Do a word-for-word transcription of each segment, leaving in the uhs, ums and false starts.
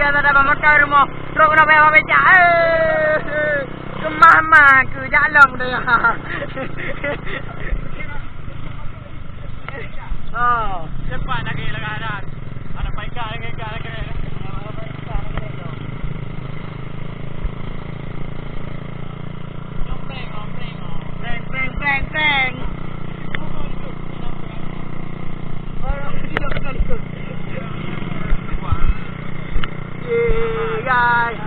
Dah, dah, dah, makan rumoh. Trok keunoe payah becak. Eh, keumah-mah keu jak lom tu ya. Oh. Cepat lagi, lagi ada. Ada paika lagi, lagi, lagi. Prank, prank, prank, prank. Orang hidup kan tu. Yeah, guys.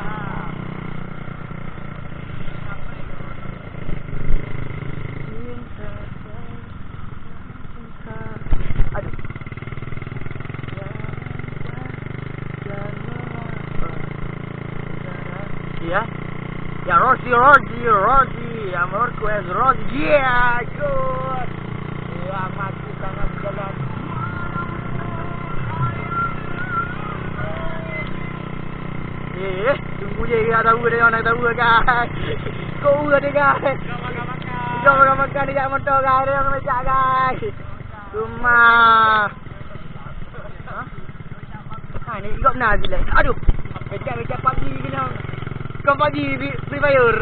Aduh. Ya. Ya, Rozi, Rozi, Rozi. Yang request Rozi. Yeah, good. Ya, maju kanan jalan. Eh, tunggu je, ya, tahu dia, nak tahu, guys. Kau urut dia, guys. Kau makan-makan. Kau makan-makan, dia motor, guys. Dia makan, guys. Rumah. Ha? Ha, ni juga benar je lah. Aduh. Becak-becak pagi kena. Kau pagi, Free Fire.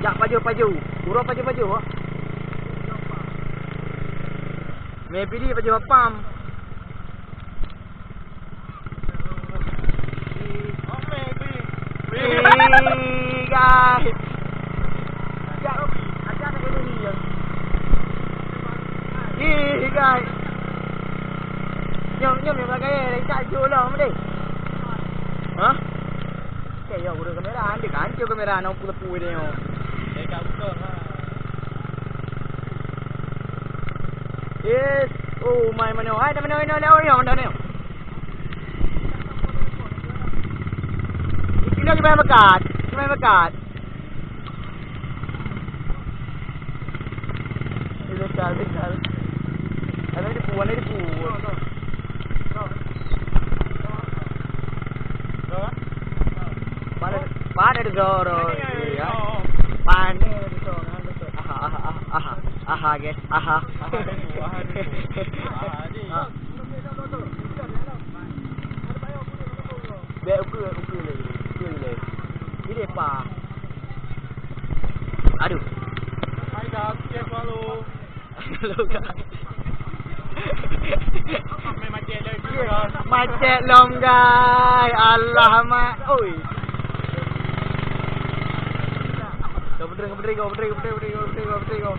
Jak paju-paju. Uroe paju-paju, ha? Mepili paju apam. Ih, guys. Ih, guys. Nyom, nyom, nyom, pakai, eh, tak jauh lah, mending. Hah? Okey, ya, udah kamera, anda kan, cuba kamera, nak pula pui dia. Yes. Oh, mai mana? Hai, dah mana, mana, mana, mana, mana? Ini gimana, Mekat? Gimana, Mekat? Ini dekat, dekat. Ada di puan, ada di puan. Panas, panas di Zoro. Iya. Panas di Zoro. Aha, aha, aha, aha, aha, guys. Aha. Aha, aha, aha. Aha, aha. Bèk ukeue, ukeue lé, ukeue lé. Ini pa. Aduh. Hai, dah, siap malu. Halo, guys. Macet lagi, guys. Macet lom, guys. Alamak. Oi. Kau betul, kau betul, kau betul, kau betul, kau betul, kau betul, kau.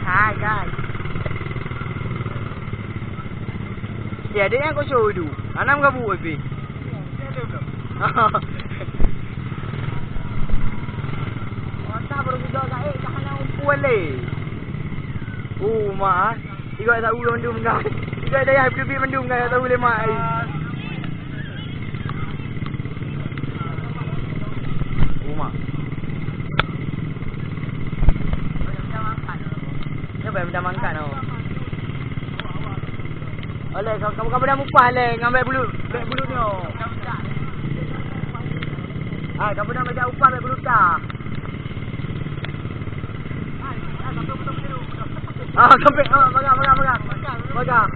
Hai, guys. Ya, dia yang kosong tu. Anam gabu, Epi. Mantap, baru tiga kali, tak hana umpu leh. Oh, mak. Tiga tak urut mandum, guys. Tiga dayah berdebit mandum, guys. Tahu leh, mak. Oh, mak. Siapa yang minta mangkat, oh? Oleh, kamu, kamu, kamu dah mupah, leh, ngambil bulu, bulu ni, oh. Ah, kamu dah baca upah, ambil bulu tah. Ah, sampai, ah, pagang, pagang, pagang. Pagang.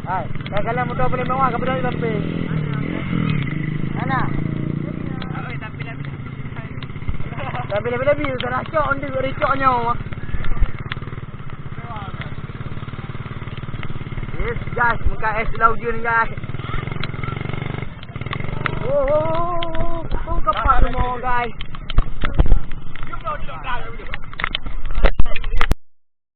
Hai, kalau motor boleh mewah, kamu dah sampai. Mana? Tapi lebih-lebih, salah cok, on the cok nyawa. Yes, guys, muka es lau je ni, guys. Oh, oh, oh, oh, oh, kapal semua, guys.